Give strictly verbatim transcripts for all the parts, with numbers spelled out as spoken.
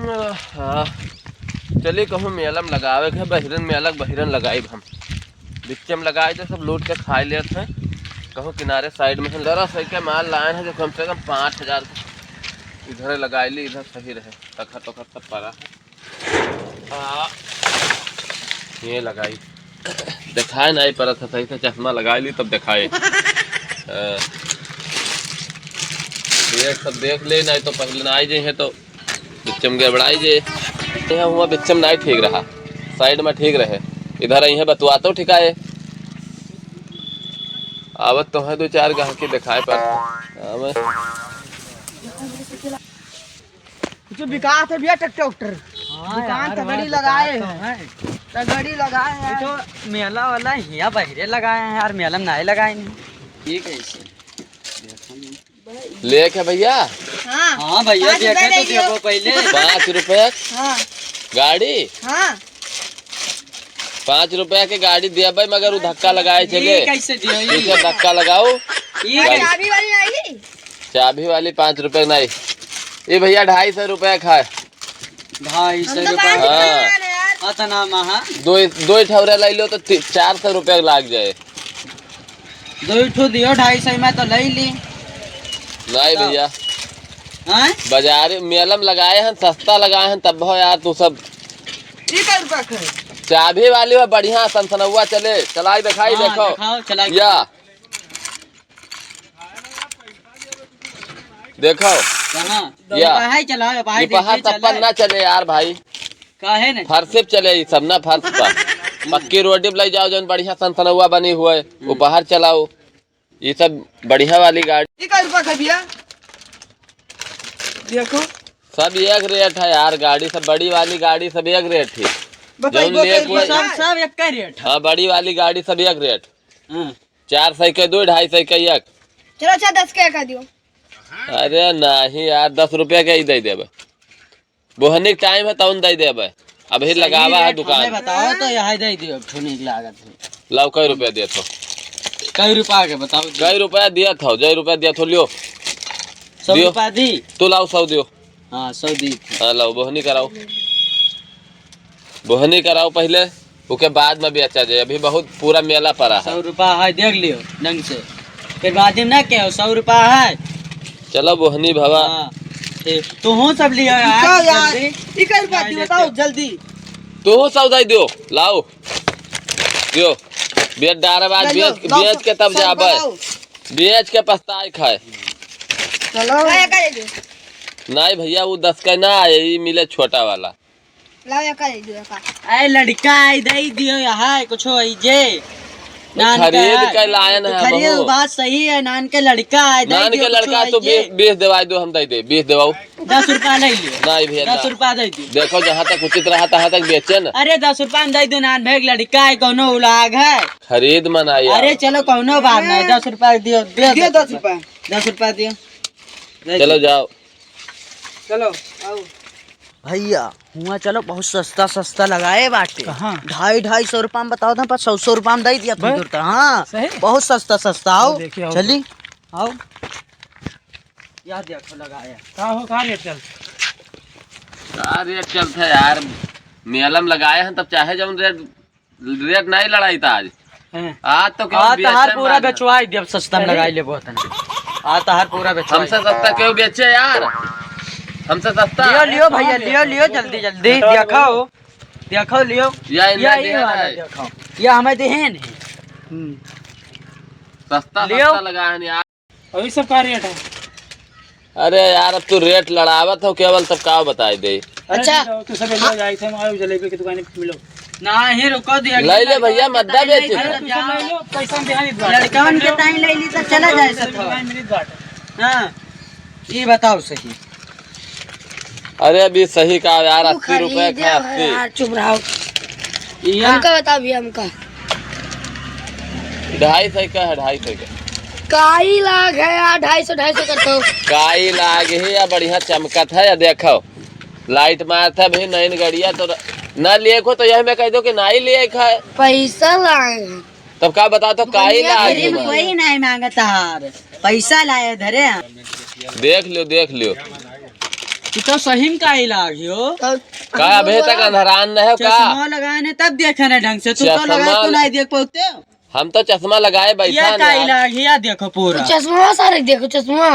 हाँ, चली कहूँ मेलम लगावे के, बहिरन मेलक बहिरन लगाई हम। बिच्चम लगाई तो सब लूट के खाए लेत हैं। कहूँ किनारे साइड में है, जरा सही के माल लाए हैं जो कम से कम पाँच हजार के। इधर लगाई ली, इधर सही रहे, तखत तखत सब पड़ा है। हाँ, ये लगाई। देखाए नाहीं परत है, सही से चश्मा लगाए ली तब देखाए। हाँ। ये सब देख ले, नाहीं तो पहले ना आई जाइए तो बिच्चम गड़बड़ाई जे। यहाँ हुआ बिच्चम नाहीं ठीक रहा, साइड में ठीक रहे, इधर आई है बतुआ तो ठिकाए। आवत तो है दो चार गाहकी देखाए पर आवे। कुछ विकास है भैया, ट्रैक्टर उक्टर। हाँ दुकान यार, तगड़ी हमारा लगाए दुकान तो हैं। है। तगड़ी लगाए ये हैं। तो मेला वाला हिया बहिरे लगाए हैं यार, मेला में नाहीं लगाए नहीं। ठीक है इसे। लेके भैया। हाँ। हाँ भैया, पाँच देखे रुपया तो दे दियो। देखो पहले। पाँच रुपया हाँ। गाड़ी। हाँ। पाँच रुपया के गाड़ी देबे, मगर उ धक्का लगाए चले। ई कैसे दियो, ई? इसे धक्का लगाओ। ई गाड़ी। कैसे? चाबी वाली नहीं? चाबी वाली पाँच रुपया के नहीं। ये भैया ढाई सौ रुपया का है। ढाई सौ हम तो रुपया। बात हाँ। कर रहे हैं यार। अतना महा। दो, दो ठौरा लाई लो तो ती-, चार सौ रुपया लाग जाए। दो ठो दियो, ढाई सौ में तो ले ली। नहीं बताओ। भैया। हाँ? बाजार मेलम लगाए हैं, सस्ता लगाए हैं, तब हो यार तू सब। ई का रुपया का है? चाबी वाली वो बढ़िया सनसनौआ चले, चलाई दिखाई हाँ, देखो। दिखाओ, चलाई। या। देखो। कहाँ? या। दोपहर चलाओ, भाई, ये पहाड़ देखिए, तप्पन चले। ना चले यार भाई। काहे नहीं? फर्श पे चले ये सब ना, फर्श पर। पक्की रोड पे ले जाओ, जौन बढ़िया सनसनौआ बनी हुए, हम्म। उपहार चलाओ। ये सब बढ़िया वाली गाड़ी। ये का रुपया का भैया? देखो। सब एक रेट है यार, गाड़ी सब, बड़ी वाली गाड़ी सब एक रेट है। बताइए, जौन बताइए, ले कोई बताइए। सब, सब एक का रेट है। हाँ, बड़ी वाली गाड़ी सब एक रेट। हाँ। चार सौ के दो, ढाई सौ के एक। चलो, अच्छा, दस के एक दियो। अरे नहीं यार, दस रुपया के ही दे देबे। बोहनी के टाइम है, तौन दे देबे। अभी सही लगावा है रेट दुकान। हमें बताओ तो, यहाँ दे दियो, अब ठुनी लागत है। लाओ, कई रुपया दिया था? कई रुपया के बताओ। कई रुपया दिया था? जय रुपया दिया था, लियो। सौ दियो। रुपया दी। तू लाओ, सौ दियो। हाँ, सौ दी। हाँ, लाओ, बोहनी कराओ। बोहनी कराओ पहिले, ओके बाद में बेचा जाए। अभी बहुत पूरा मेला पड़ा है। सौ रुपया है, देख लियो ढंग से। फिर बाद में ना कहो, सौ रुपया है। चलो, बोहनी भवा। हाँ, ठीक। तू हो सब लियो यार, का यार? जल्दी। ई का रुपया दी, बताओ जल्दी। तू हो सौदा दियो, लाओ। दियो। बेच डारे बाद, ले लो, बेच, लाओ, बेच के तब सब जाबे। बताओ। बेच के पछताए खाए। चलो। नहीं भैया, वो दस का ना आए, ये मिले छोटा वाला। लाओ, एका दे दियो, एका। अरे लड़का आई, दे दियो यहाँ, कुछ हो ई जे। नान के खरीद है। के लायन है खरीद, बहू। बात सही है, नान के लड़का है, दे नान दियो, के कुछ लड़का हो तो ई जे। बीस, बीस देवाई दो, हम दे दे, बीस देवाओ। दस रुपया ले लियो। नहीं भैया, दस ना। रुपया दे दियो। देखो, जहाँ तक उचित रहा, तहाँ तक बेचे ना। अरे दस रुपया में दे दियो, नान भैया के लड़का है, कौनो उलाग है। खरीद मना यार। अरे चलो, कौनो बात नहीं, दस रुपया दियो, दियो दियो दस दस रुपया। रुपया। दस रुपया दियो। चलो जाओ। चलो, आओ। भैया, हुआँ चलो, बहुत सस्ता, सस्ता लगाए बाटे। कहाँ? ढाई, ढाई सौ रुपया में बताओ था, पर सौ, सौ रुपया में दे दिया तुम बस? तुरंत। हाँ, सही? बहुत सस्ता, सस्ता। आओ, आओ, देखिए, आओ। चली, आओ। या देखो, लगाया। का हो, का रेट चल? का रेट चलता है यार? मेला में लगाए हैं, तब चाहे जौन रेट रेट नहीं लड़ाई था आज। हैं। आज तो केहू आज तहार बेचे पूरा मारे। बेचवाई देब, सस्ता में अरे। लगाई लेबो तने। आज तहार पूरा बेचवाई। हमसे सस्ता केहू बेचे यार? हमसे सस्ता? लियो, लियो भैया, लियो, लियो, जल्दी, जल्दी। बताओ, देखो, देखो, लियो। या इनका या देहन वाला है। देखो। या हमें देहन है। हम्म। सस्ता, लियो। सस्ता लगा है यार। अभी सब का रेट है? अरे यार, अब तू रेट लड़ावत हो केवल, तब का बताई दे? अरे अच्छा। तू सब ले जाए थे, वहाँ जलेबी की दुकान पे मिलो। ना ही रुको दिया। ले ले भैया, मत दा बेच। अरे तू सब ले लो, पैसा हम दिहानी द्वारा। लड़कवन के टाइम ले ली तो चला जाए सब। हाँ, ये बताओ सही। अरे अभी सही का यार, तू अस्सी रुपया खरीदे का, हो अस्सी। यार, चुप रहो। इहाँ हमका बता भी हमका। ढाई सौ का है, ढाई सौ का। काई लाग है यार, ढाई सौ, ढाई सौ करता हो। काई लाग है या बढ़िया चमकत है या देखो। लाइट मारत है भी नैन गड़िया तो र-, ना लिए को तो यही में कह दो कि ना ही लिए का है। पैसा लाग है। तब का बता तो काई दुकानिया लाग फ्री है में बा। कोई नहीं मांगता हार। पैसा लाए धरे हैं। देख लियो, देख लियो। ई तो सही में का इलाज हो? तब का अबे तक अंधरान न हो का? चश्मा लगाए ने तब देखे ना ढंग से। तू तो चश्मा लगाए तो नहीं देख पाते। हम तो चश्मा लगाए बैठा ये का ना। इलाज है, या देखो पूरा। चश्मा सारे देखो, चश्मा।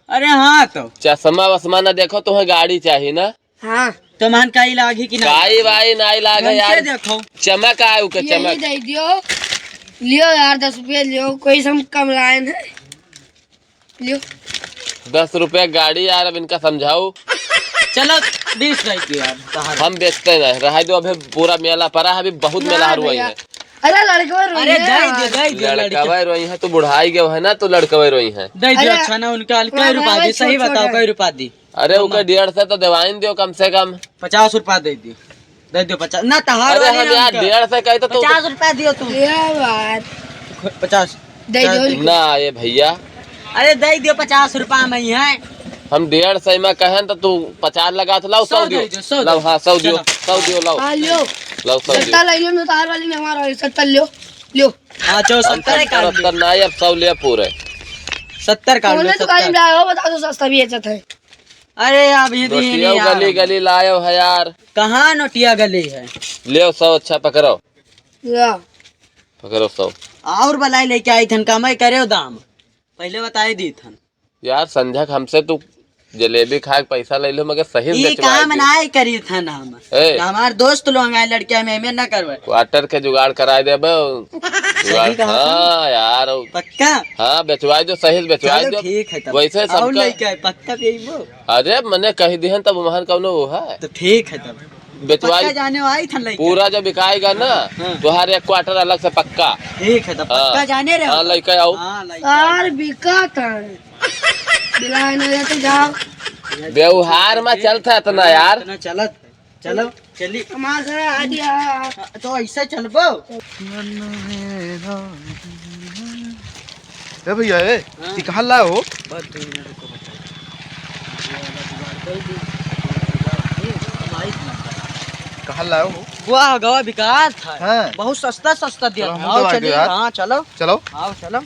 अरे हाँ तो। चश्मा वश्मा ना देखो, तुम्हें गाड़ी चाहिए ना। हाँ। तो मान का इलाज है कि ना? काई वाई ना इलाज है ढंग से यार। देखो। चमक आए उके यही चमक। दे दियो। लियो यार, दस रुपये लियो, कोई से हम कम लाए नहीं। लियो। दस रुपया गाड़ी यार, अब इनका समझाओ। चलो, बीस रह गए यार, कहाँ हम बेचते नहीं, रह दो, अभी पूरा मेला पड़ा है, अभी बहुत मेला ना हर वही भैया। है। अरे लड़कवा रोई अरे है दे यार। दे, दे दे लड़कवा लड़कवा। रोई है, तू बुढ़ाई गए है ना, तो लड़कवा रोई है। दे दे, अरे, अच्छा ना, उनका कई रुपया दी, सही बताओ, कई रुपया दी? अरे, ओके, डेढ़ सौ तो देवाइन दियो कम से कम। पचास रुपया दे दियो, दे दियो पचास। ना, तहार अरे, वाली हम ना यार, उनका। डेढ़ सौ कहे तो तू पचास रुपया दियो तू। ये बात। पचास। दे दियो। पचास दे। ना, ये भैया। अरे, दे दियो, पचास रुपया में ही है। हम डेढ़ सौ में कहें तो तू पचास लगा तो लाओ, सौ सौ दियो। दे दियो, सौ लाओ, दे। हाँ, सौ दियो, चलो। सौ दियो, लाओ। हाँ, लियो। लाओ, सौ दियो। सत्तर ले लियो, ना, तहार वाली में हमारा है, सत्तर लियो। लियो। हाँ, चलो, सत्तर सत्तर, कर लियो। सत्तर ना, ये अब सौ लियो पूरे। सत्तर कर लो, कौन दुकान सत्तर। में आए हो, बता दो, सस्ता भी बेचत है। अरे, अभी भी नोटिया नहीं आ गली, रहा। गली लायो है यार। कहाँ नोटिया गली है? ले सौ, अच्छा पकड़ो। या। पकड़ो सौ। और बलाई लेके आई थन, कमाई करे दाम। पहले बताई दी थन। यार, संझक हमसे तू जलेबी खाए के पैसा ले लो, मगर सही ई बेचवाई काम दी। नाय करी थन हम। ए। हमार दोस्त लोग आए, लड़किया में, में ना करवे। क्वार्टर के जुगाड़ कराए देबे। सही जुगाड़, कहा था। हाँ यार। पक्का? हाँ, बेचवाई दो, सही से बेचवाई चलो, दो। ठीक है तब। वैसे और सबका नहीं क्या है, पक्का बेचबो? अरे, मने कह दिहन तब उम्हन कौनो वो है। तो ठीक है तब। बेचवाई पक्का जाने आई थन लइका। पूरा जब बिकाएगा ना, हाँ। तोहार एक क्वार्टर अलग से पक्का। ठीक है तब हाँ। पक्का जाने रहे। हाँ, लइका आओ। हाँ, लइका। यार बिका था। बिलाए ना जाते जाओ। व्यवहार में चलता इतना यार। इतना चलत। चलो, चली। हमार घर आ गया। तो ऐसे चलबो? ए भैया, ए, हाँ। ई कहाँ लाए हो? बस दो मिनट रुको बच्चा। कहाँ लाए हो? वाह, गवा बिकात है। हाँ। बहुत सस्ता, सस्ता दिया चलो, था। हम आओ, तो आ गए चलिए। यार। हाँ, चलो। चलो। आओ, चलो।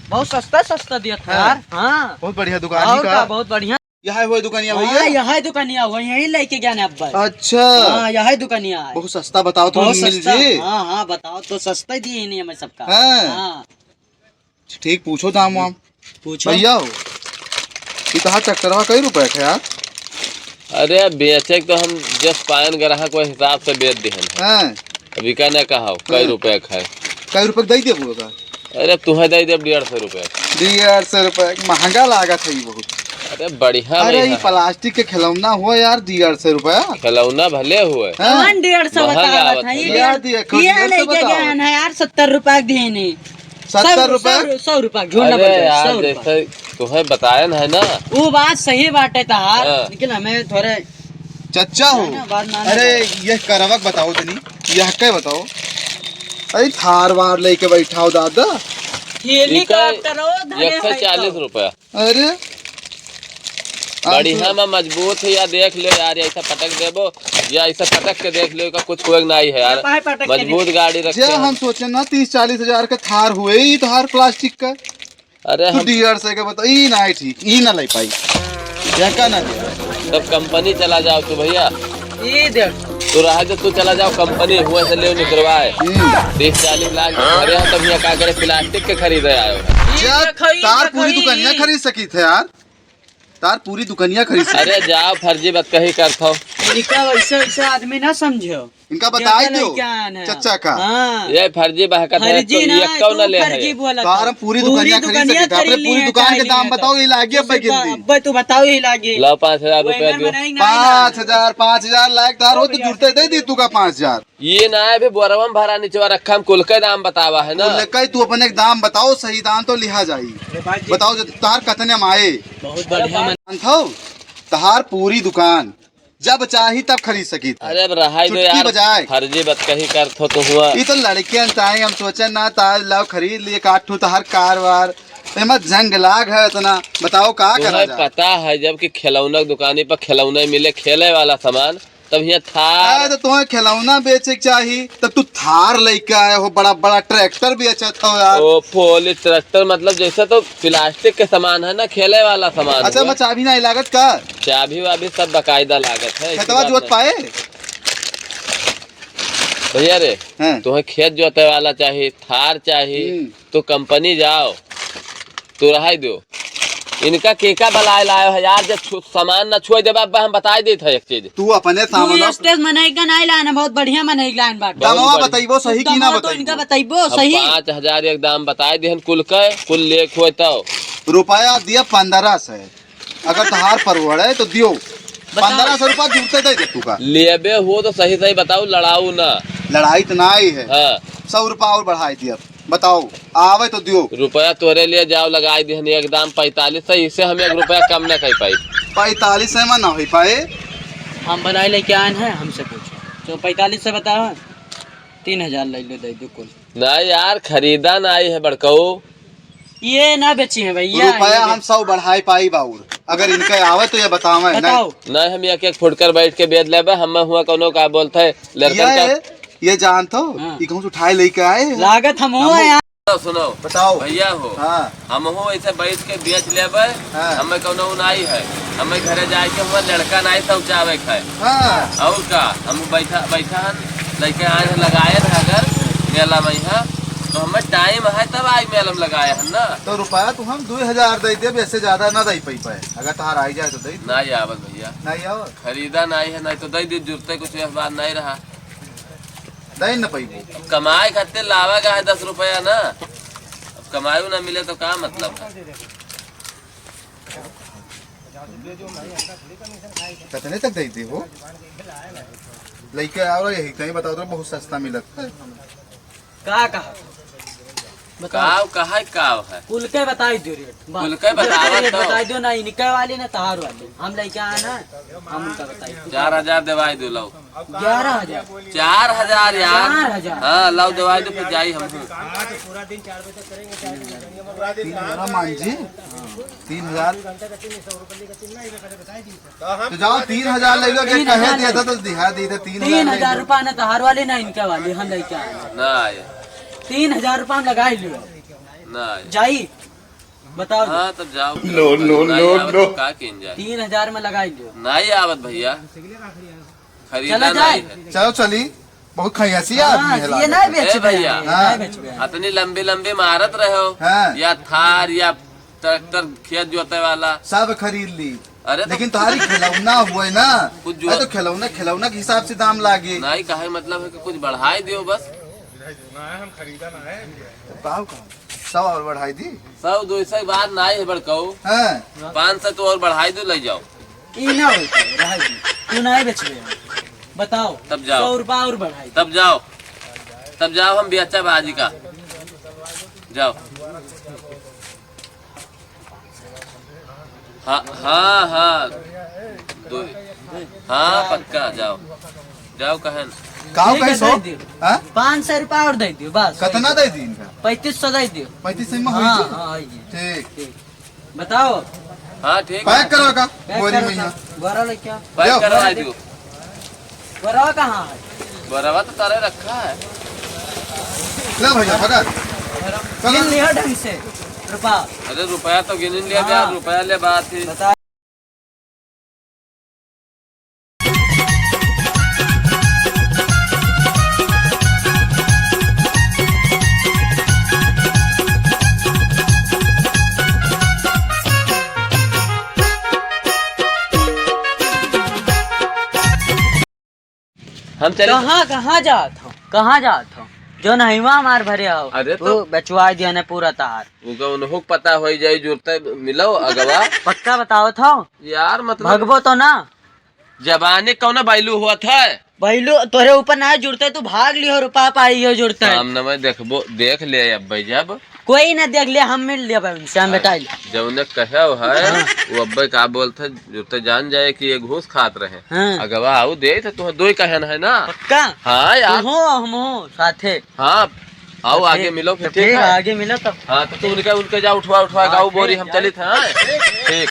बहुत सस्ता, सस्ता दिया था हाँ। यार। हाँ। बहुत बढ़िया दुकान और ही का। का, बहुत बढ़िया। यह है वो दुकानिया हाँ, भैया? यह है दुकानिया, वही यही लेके गया ना अब्बा। अच्छा। हाँ, यह है दुकानिया है। बहुत सस्ता बताओ तो बहुत मिल सस्ता। जी। हाँ, हाँ, बताओ तो सस्ता ही दिए नहीं हमें सबका। हाँ। हाँ। ठीक, पूछो दाम वाम। पूछो। भैया हो, ई तहार ट्रैक्टरवा कई रुपया के यार? अरे, बेचे के तो हम जस पायन ग्राहक वो हिसाब से बेच दिहन है। हाँ। अभी का ना कहा हो, कई हाँ। रुपया के है? कई रुपया के दे देबो का? अरे, तुहे दे देब डेढ़ सौ रुपया। डेढ़ सौ रुपया, महंगा लागत है ई बहुत। अरे, बढ़िया अरे, भाई ई है। प्लास्टिक के खिलौना हुआ यार, डेढ़ सौ रुपया। खिलौना भले हुए। हाँ। कौन डेढ़ सौ महंगा बतावत आवत है? है। ये यार, देखो, ये डेढ़ सौ लेके बताओ। गए हैं यार, सत्तर रुपया के देने। सत्तर रुपया? सौ, सौ रुपया, झूठ ना अरे बोल रहे, यार, सौ रुपया। जैसे तुहे बतायन है ना। वो बात सही बाटे तहार, हाँ। लेकिन हमें थोड़े चच्चा हो। ना, ना, बात ना, ना। अरे, ये करवक बताओ तनी, यह के बताओ। अरे, थार वार लेके बैठा हो दादा। हेलीकॉप्टर हो, धने एक सौ चालीस रुपया। अरे, बढ़िया में मजबूत है या देख लो यार, ऐसा पटक देबो या ऐसा पटक के देख लो, का कुछ हुए नहीं है यार। ये काहे पटक के मजबूत देबो? गाड़ी रखे जे हैं। हम सोचे ना, तीस चालीस हजार का थार हुए ही तोहार प्लास्टिक का। अरे तू हम डेढ़ सौ के बता, ई ना है ठीक, ई ना ले पाई। या का ना दे? तब कंपनी चला जाओ तू भैया। ई दे। तू रहा जो तू चला जाओ, कंपनी हुआ से ले निकलवाए। हम्म। तीस चालीस लाख भरे हो, तब यहाँ का करे, प्लास्टिक के खरीदे आयो। ई जब देखो, ई तार देखो, पूरी ई, दुकानिया ई। खरीद सकी थे यार। तार पूरी दुकनिया खरीद सके। अरे जाओ, फर्जी बतकही करत हो। इनका वैसे, वैसे आदमी ना समझो। इनका बताई दो, चच्चा का। हाँ। ये फर्जी बहकत है, फर्जी तो ना, ये कौन तू ले है? फर्जी बोला तार था। हम पूरी पूरी दुकनिया खरीद सके थे। अपने पूरी दुकान के दाम बताओ, ये लागी अब गिनती। अब्बे तू बताओ, ये लागी। लाओ पाँच हजार रुपया दो। पाँच हजार, पाँच हजार लायक तार हो तो जुड़ते दे दी तू का पाँच हजार। ये ना है, अभी बोरवा में भरा निचवा रखा, हम कुल के दाम बतावा है ना। कुल के तू अपने दाम बताओ, सही दाम तो लिहा जाई। अरे भाई जी। बताओ जो तार कतने में आए। बहुत बढ़िया मन। जानत हो, तार पूरी दुकान जब चाही तब खरीद सकी था। अरे अब रहाई दो चुटकी यार, बजाए। फर्जी बतकही करत हो तो हुआ। ये तो लड़के हैं, ताई हम सोचे ना, तार लाओ खरीद लिए, काट ठू तार कार वार। एमा जंग लाग है इतना, बताओ का करा तुम्हें जाए? पता है जब कि खिलौना की दुकानी पर खिलौना मिले, खेले वाला सामान, तब हियाँ थार। अरे, तो तुम्हें खिलौना बेचे के चाही, तब तू थार लेके आए हो, बड़ा बड़ा ट्रैक्टर बेचत हो यार। ओ, फोली ट्रैक्टर, मतलब, जैसे तो प्लास्टिक के सामान है ना, खेले वाला सामान अच्छा, हुआ। मैं चाबी नहीं लागत का? चाबी वाबी सब बकायदा लागत है, ऐसी खेतवा बात जोत नहीं। पाए? भैया रे, हाँ। तुम्हें खेत जोते वाला चाही, थार चाही, हम्म। तो कंपनी जाओ, तो रहाई दो। इनका केका बलाए लायो है यार, जब छु-, सामान ना छुए देबा, अब हम बताई देत है एक चीज। तू अपने तू सामान ये स्टेज मनई का नहीं लाना, बहुत बढ़िया मनई लान बाटे। बहुत दमवा बढ़िया। बतइबो सही कि ना दमवा तो बतइबो? इनका बतइबो अब सही। पाँच हजार एक दाम बताई देहन कुल के, कुल लेख होए तो। रुपया दिया पन्द्रह सौ। अगर तहार परवड़े तो दियो। बताओ। पन्द्रह सौ रुपया जुड़ते दे दे तू का। लेबे हो तो सही सही बताओ, लड़ाऊ ना। लड़ाई तो ना ही है। हाँ। सौ रुपया और बढ़ाई दिया। बताओ, आवे तो दियो। रुपया तोरे लिए जाओ, लगाई दिहन एकदम पैंतालीस सौ, इससे हम एक रुपया कम ना कर पाई। पैंतालीस सौ में ना हो पाए। हम बनाए लेके आए हैं, हमसे पूछो। तो पैंतालीस सौ बताओ, तीन हजार ले लो, दे दो कुल। ना यार, खरीदा ना आई है बड़काऊ। ये ना बेची है भैया, रुपया ये हम सौ बढ़ाई पाई बाउर, अगर इनका आवे तो ये बतावे, नहीं। बताओ। नहीं, हम एक एक फुटकर बैठ के बेच लेबे, हम हुआ कोनो का बोलते हैं, लड़कन ये का है, ये जानत हो, हाँ। ये कहूँ से उठाए लेके आए हैं। लागत हम हम हुआ यार। सुनो, सुनो। बताओ। भैया हो, हाँ। हम हो ऐसे बैठ के बेच लेबे, हाँ। हमें कोनो नाई है, हमें घरे जाए के हुआ लड़का नाई शौचावे खाए। हाँ। और का, हम बैठा, बैठा हन, लेके आए हैं, लगाए हैं अगर मेला में यहाँ, तो हमें टाइम है तब आई मेला में लगाए हैं ना। तो रुपया तो हम दो हजार दे देब, इससे ज्यादा ना दे पाई पाए, अगर तहार आई जाए तो दे दे। ना आवत भैया। ना आवत? खरीदा ना है, नहीं तो दे दे, जुरते कुछ इस बार नहीं रहा। दे न पाई। अब कमाए खातिर लावा का है दस रुपया ना, अब कमाए ना मिले तो का मतलब है? कितने तक दे दे हो? लइके आओ, यही कहीं बताओ तो बहुत सस्ता मिलत है। का कहा? बताओ। काव कहा है, काव है? कुल के बताई दो रेट। बस। कुल के बतावा रेट तो। बताई दो ना, इनके वाली ना तहार वाली। हम लइके आए ना, हम उनका बताई दो। चार हजार देवाई दो, लाओ। ग्यारह हजार। चार हजार यार। चार हजार। हाँ, लाओ देवाई दो, फिर जाई हम। तीन हजार मान जी। तीन हजार। तो जाओ, तीन हजार ले लो, अगर तीन हजार कहे ले दिया था तो दिहा दी था, तीन हजार तीन हजार ले लो। रुपया ना तहार वाली ना इनके वाली, हम लइके आए। ना आए। तीन हजार रुपया हम लगा ही लियो। ना आए। जाई, बताओ। हाँ, तब जाओ। No, no, नहीं no, आवत no। तो का किन जाए? तीन हजार में लगा ही लियो। नहीं आवत भैया। खरीदा चला जाए। नहीं है। चलो चली, बहुत खयासी हाँ, आदमी है ये लागत नहीं है। बेचबे, ए भैया। ये हाँ। नहीं बेचबे। अतनी लंबी लंबी मारत रहो। हाँ। या थार या ट्रैक्टर खेत जोते वाला। सब खरीद ली। अरे तो लेकिन तुम्हारी खिलौना हुए ना। कुछ जो अरे तो खिलौना, खिलौना के हिसाब से दाम लागे। नहीं, कहे मतलब है कि कुछ बढ़ाई दियो बस। तो पाव का? सौ और बढ़ाई दी। सौ दो सौ बात नहीं है बड़काऊ। हाँ। पाँच सौ तो और बढ़ाई दो, ले जाओ। ई ना होई पाए, रहा दी। तू ना बेचबे। बताओ। तब जाओ। सौ रुपया और बढ़ाई। तब जाओ। तब जाओ, हम बेचब आज का। जाओ। हाँ, हाँ, हाँ। दो। हाँ, पक्का, जाओ। जाओ, कहन। का ठीक है, कैसो? दे दियो। हाँ? पाँच सौ रुपया और दे दियो, बस। कितना दे दी इनका? पैंतीस सौ दे दियो। पैंतीस सौ में होई हाँ, जी? हाँ, होई जी। ठीक। ठीक। बताओ। हाँ, ठीक है। पैक करो का? पैक बोरी करो में का? यहाँ। बोरा लेके आओ। पैक लो। करवा दो। बोरा कहाँ है? बोरावा तो तारे रखा है। ले भैया, पकड़। पकड़। गिन लिया ढंग से रुपया। अरे, रुपया तो गिन लिया हाँ। यार, रुपया ले बात ही। बता। हम चले। कहाँ, कहाँ जात हो? कहाँ जात हो? जो नहीं हुआ हमार भरे आओ। अरे तो तो बेचवा दिया ने पूरा तार। उनका उन्हों पता होई जाई, जुरते मिलो अगवा। पक्का बतावत हो? यार मतलब भगबो तो ना? जबाने कौन बैलू हुआ था? बैलू तोरे ऊपर ना जुरते, तू भाग लियो, रुपया पाई हो जुरते। सामने में देखबो, देख ले अब भाई जब। कोई ना देख ले, हम मिल लिया भाई उनसे, हम हाँ, बेटा ले। जौने कहे है, हाँ। वो अब्बे का बोलते, जुरते जान जाए कि ये घूस खात रहे। हाँ। अगवा आऊ दे तो तुह दो ही कहन है ना? पक्का? हाँ यार। तू हो, हम हो, साथे। हाँ, आओ, आगे मिलो फिर, ठीक है? आगे मिलो तब। हाँ, तो तू उनके, उनके जा उठवा, उठवा, हाँ, गाँव बोरी, हम चलित हैं, हाँ? ठीक।